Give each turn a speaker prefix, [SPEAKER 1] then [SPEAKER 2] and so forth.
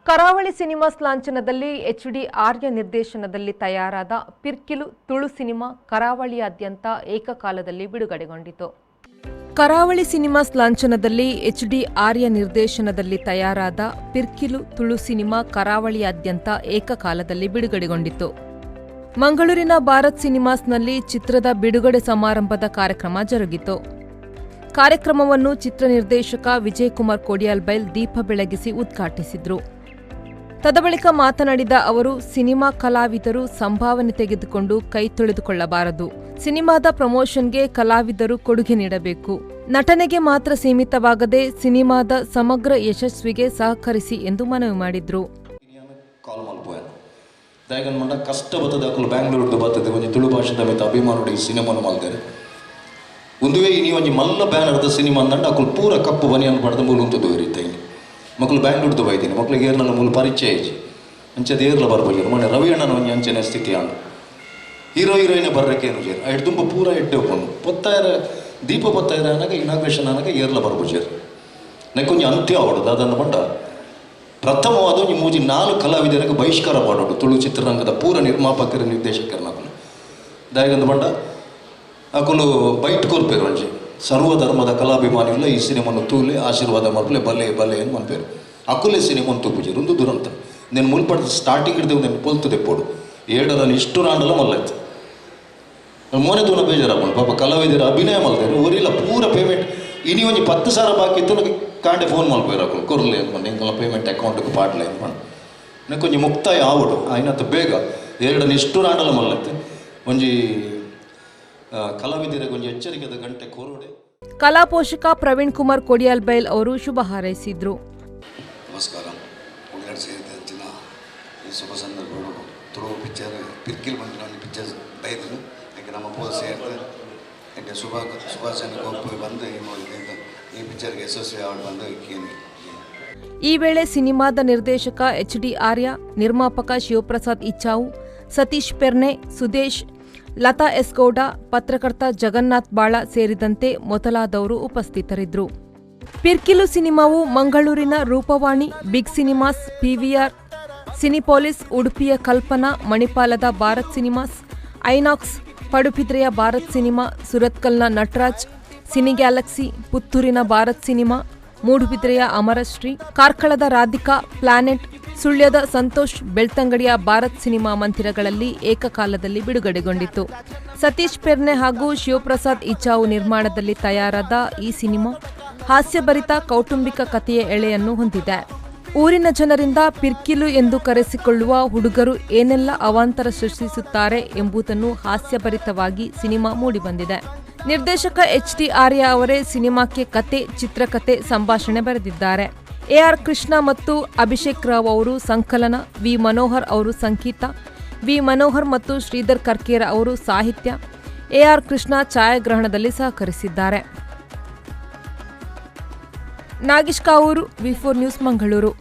[SPEAKER 1] ಕರಾವಳಿ cinemas ಲಾಂಛನದಲ್ಲಿ H D ಆರ್ಯ ನಿರ್ದೇಶನದಲ್ಲಿ ತಯಾರಾದ ಪಿರ್ಕಿಲು ತುಳು ಸಿನಿಮಾ ಕರಾವಳಿಯಾದ್ಯಂತ ಏಕಕಾಲದಲ್ಲಿ ಬಿಡುಗಡೆಗೊಂಡಿತು. ಕರಾವಳಿ ಸಿನಿಮಾಸ್ ಲಾಂಛನದಲ್ಲಿ ಎಚ್ ಡಿ ಆರ್ಯ ನಿರ್ದೇಶನದಲ್ಲಿ ತಯಾರಾದ ಪಿರ್ಕಿಲು ತುಳು ಸಿನಿಮಾ ಕರಾವಳಿಯಾದ್ಯಂತ ಏಕಕಾಲದಲ್ಲಿ ಬಿಡುಗಡೆಗೊಂಡಿತು. ಮಂಗಳೂರಿನ ಭಾರತ್ ಸಿನಿಮಾಸ್ನಲ್ಲಿ ಚಿತ್ರದ ಬಿಡುಗಡೆ ಸಮಾರಂಭದ ಕಾರ್ಯಕ್ರಮ ಜರುಗಿತು. ಕಾರ್ಯಕ್ರಮವನ್ನು ಚಿತ್ರ ನಿರ್ದೇಶಕ ವಿಜಯಕುಮಾರ್ ಕೊಡಿಯಾಲ್ಬೈಲ್ ದೀಪ ಬೆಳಗಿಸಿ ಉದ್ಘಾಟಿಸಿದರು. ತದಬಳಿಕ ಮಾತನಾಡಿದ ಅವರು, ಸಿನಿಮಾ ಕಲಾವಿದರು ಸಂಭಾವನೆ ತೆಗೆದುಕೊಂಡು ಕೈ ತೊಳೆದುಕೊಳ್ಳಬಾರದು. ಸಿನಿಮಾದ ಪ್ರಮೋಷನ್ಗೆ ಕಲಾವಿದರು ಕೊಡುಗೆ ನೀಡಬೇಕು. ನಟನೆಗೆ ಮಾತ್ರ ಸೀಮಿತವಾಗದೆ ಸಿನಿಮಾದ ಸಮಗ್ರ ಯಶಸ್ವಿಗೆ ಸಹಕರಿಸಿ ಎಂದು ಮನವಿ ಮಾಡಿದರು.
[SPEAKER 2] ಕಾಲ್ ಮಲ್ಪುವೆ ದಾಯೆಗಂದ್ ಪಂಡ ಕಷ್ಟ ಬತ್ತದ. ಅಕುಲು ಬ್ಯಾಂಗ್ಳೂರ್ದು ಬರ್ತದೆ. ಒಂಜಿ ತುಳು ಭಾಷೆದ ಮಿತ್ತ ಅಭಿಮಾನಡು ಈ ಸಿನಿಮಾನು ಮಲ್ತೆರ್. ಉಂದುವೇ ಇನಿ ಒಂಜಿ ಮಲ್ಲ ಬ್ಯಾನರ್ದ ಸಿನಿಮಾ ಅಂದಂಡ ಅಕುಲು ಪೂರ ಕಪ್ಪು ಬನಿಯನ್ ಪಡೆದು ಮೂಲು ಉಂತುದು ಇತ್ತೆ. ಮಕ್ಕಳು ಬ್ಯಾಂಗ್ಳೂರ್ದು ಬೈದಿನಿ. ಮಕ್ಳಿಗೆ ಏರ್ನಲ ಮೂಲು ಪರಿಚಯ ಇಜ್ಜಿ. ಅಂಚದ ಏರ್ಲ ಬರ್ಪುಜೆರ್. ಮೊನ್ನೆ ರವಿ ಅಣ್ಣನ ಒಂಜಿ ಅಂಚನೆ ಸ್ಥಿತಿ ಆಂಡ್. ಹೀರೋ ಹೀರೋಯಿನ್ ಬರ್ರಕ್ಕೆ ಏನು ಜೇರ್ ಐಟ್ ತುಂಬ ಪೂರ ಎಡ್ಡೆ ಉಪ್ಪುಂಡು. ಪೊತ್ತಾಯರ ದೀಪ ಪೊತ್ತಾಯರ ಆನಗ, ಇನಾಗ್ರೇಷನ್ ಆನಗ ಏರ್ಲ ಬರ್ಪುಜೆರ್. ನೆಕ್ಕೊಂಜಿ ಅಂತ್ಯ ಆವಡು. ದಾದನ್ನ ಪಂಡ, ಪ್ರಥಮವಾದ ಒಂಜಿ ಮೂಜಿ ನಾಲ್ಕು ಕಲಾವಿದರಿಗೆ ಬಹಿಷ್ಕಾರ ಮಾಡೋಡು ತುಳು ಚಿತ್ರರಂಗದ ಪೂರ ನಿರ್ಮಾಪಕರು, ನಿರ್ದೇಶಕರನಕುಲು. ದಾಯೆಗಂದ್ ಪಂಡ, ಅಕುಲು ಬೈಟ್ ಕೊರ್ಪೇರು. ಒಂಜಿ ಸರ್ವ ಧರ್ಮದ ಕಲಾಭಿಮಾನಿಗಳು ಈ ಸಿನಿಮಾನು ತೂಲೆ, ಆಶೀರ್ವಾದ ಮಲ್ಪಲೆ, ಬಲೆ ಬಲೆ ಅಂತ ಮನ್ಪೇರು. ಅಕುಲೆ ಸಿನಿಮಾನು ತೂಪುಜೆರ್. ಒಂದು ದುರಂತ. నేను ಮುಲ್ಪಡ್ ಸ್ಟಾರ್ಟಿಂಗ್ ಹಿಡಿದು నేను ಪೊಲ್ತು ದೆಪ್ಪೋಡು ಏಡರಲ್ಲಿ ಇಷ್ಟು ರಾಂಡಲ ಮಲ್ಲೈತು. ಮೋನೆ ತೂನ ಬೇಜಾರಾಪುಂಡು. ಪಾಪ ಕಲಾವಿದರ ಅಭಿನಯ ಮಲ್ತೇರು. ಒರಿಲ್ಲ ಪೂರ ಪೇಮೆಂಟ್. ಇನಿ ಒಂಜಿ 10,000 ಬಾಕಿ ಇತ್ತು. ನನಗೆ ಕಾಂಡೆ ಫೋನ್ ಮಲ್ಪೇರು ಅಕುಲು, ಕೊರ್ಲೆ ಅಂದ್ಕೊಂಡು, ಎಂಕಲ್ನ ಪೇಮೆಂಟ್ ಅಕೌಂಟ್ಗೆ ಪಾಡ್ಲೆ ಅಂದ್ಕೊಂಡು. ನನಗೆ ಒಂಜಿ ಮುಕ್ತಾಯ ಆವಡು ಆಯ್ನತ್ ಬೇಗ. ಎರಡನ್ನು ಇಷ್ಟು ರಾಂಡಲ ಮಲ್ಲತ್ತೆ. ಒಂಜಿ ಕಲಾವಿದರಿಗೆ ಒಂಜಿ ಎಚ್ಚರಿಕೆದ ಗಂಟೆ ಕೋರೋಡೆ.
[SPEAKER 1] ಕಲಾ ಪೋಷಕ ಪ್ರವೀಣ್ ಕುಮಾರ್ ಕೊಡಿಯಾಲ್ಬೈಲ್ ಅವರು ಶುಭ ಹಾರೈಸಿದರು.
[SPEAKER 3] ನಮಸ್ಕಾರ. ಉಳ್ಳಾಡ್ ಸೇರಿದಂಚಿನ ಈ ಶುಭ ಸಂದರ್ಭಗಳು ತುಳು ಪಿಕ್ಚರ್ ಪಿರ್ಕಿಲ್ ಪನ್ಪಿನ ಒಂಜಿ ಪಿಕ್ಚರ್ ಬೈದರು. ಯಾಕೆ ನಮ್ಮ ಪೂರ ಸೇರ್ದು ಎಡ್ಡೆ ಶುಭ ಶುಭಾಶಯನ ಕೊರ್ಪು ಬಂದು ಈ ಮೂಲಕ ಈ ಪಿಕ್ಚರ್ಗೆ ಯಶಸ್ವಿ ಆವಡ್ ಬಂದು ಕೇಳಿ.
[SPEAKER 1] ಈ ವೇಳೆ ಸಿನಿಮಾದ ನಿರ್ದೇಶಕ ಎಚ್ ಡಿ ಆರ್ಯ, ನಿರ್ಮಾಪಕ ಶಿವಪ್ರಸಾದ್ ಇಚ್ಚಾವು, ಸತೀಶ್ ಪೆರ್ನೆ, ಸುದೇಶ್, ಲತಾ ಎಸ್ ಗೌಡ, ಪತ್ರಕರ್ತ ಜಗನ್ನಾಥ್ ಬಾಳ ಸೇರಿದಂತೆ ಮೊದಲಾದವರು ಉಪಸ್ಥಿತರಿದ್ದರು. ಪಿರ್ಕಿಲು ಸಿನಿಮಾವು ಮಂಗಳೂರಿನ Roopavani, big cinemas, PVR, Cinepolis, ಉಡುಪಿಯ ಕಲ್ಪನಾ, ಮಣಿಪಾಲದ ಭಾರತ್ ಸಿನಿಮಾಸ್, ಐನಾಕ್ಸ್, ಪಡುಬಿದ್ರೆಯ ಭಾರತ್ ಸಿನಿಮಾ, ಸುರತ್ಕಲ್ನ ನಟರಾಜ್, ಸಿನಿ ಗ್ಯಾಲಕ್ಸಿ, ಪುತ್ತೂರಿನ ಭಾರತ್ ಸಿನಿಮಾ, ಮೂಡುಬಿದ್ರೆಯ ಅಮರಶ್ರೀ, ಕಾರ್ಕಳದ ರಾಧಿಕಾ, ಪ್ಲಾನೆಟ್, ಸುಳ್ಯದ ಸಂತೋಷ್, ಬೆಳ್ತಂಗಡಿಯ ಭಾರತ್ ಸಿನಿಮಾ ಮಂದಿರಗಳಲ್ಲಿ ಏಕಕಾಲದಲ್ಲಿ ಬಿಡುಗಡೆಗೊಂಡಿತು. ಸತೀಶ್ ಪೆರ್ನೆ ಹಾಗೂ ಶಿವಪ್ರಸಾದ್ ಇಚಾವು ನಿರ್ಮಾಣದಲ್ಲಿ ತಯಾರಾದ ಈ ಸಿನಿಮಾ ಹಾಸ್ಯಭರಿತ ಕೌಟುಂಬಿಕ ಕಥೆಯ ಎಳೆಯನ್ನು ಹೊಂದಿದೆ. ಊರಿನ ಜನರಿಂದ ಪಿರ್ಕಿಲು ಎಂದು ಕರೆಸಿಕೊಳ್ಳುವ ಹುಡುಗರು ಏನೆಲ್ಲ ಅವಾಂತರ ಸೃಷ್ಟಿಸುತ್ತಾರೆ ಎಂಬುದನ್ನು ಹಾಸ್ಯಭರಿತವಾಗಿ ಸಿನಿಮಾ ಮೂಡಿಬಂದಿದೆ. ನಿರ್ದೇಶಕ ಎಚ್ ಡಿ ಆರ್ಯ ಅವರೇ ಸಿನಿಮಾಕ್ಕೆ ಕತೆ, ಚಿತ್ರಕತೆ, ಸಂಭಾಷಣೆ ಬರೆದಿದ್ದಾರೆ. ಎಆರ್ ಕೃಷ್ಣ ಮತ್ತು ಅಭಿಷೇಕ್ ರಾವ್ ಅವರು ಸಂಕಲನ, ವಿ ಮನೋಹರ್ ಅವರು ಸಂಗೀತ, ವಿ ಮನೋಹರ್ ಮತ್ತು ಶ್ರೀಧರ್ ಕರ್ಕೇರ ಅವರು ಸಾಹಿತ್ಯ, ಎಆರ್ ಕೃಷ್ಣ ಛಾಯಾಗ್ರಹಣದಲ್ಲಿ ಸಹಕರಿಸಿದ್ದಾರೆ. Nagesh Kavoor, V four news, Mangaluru.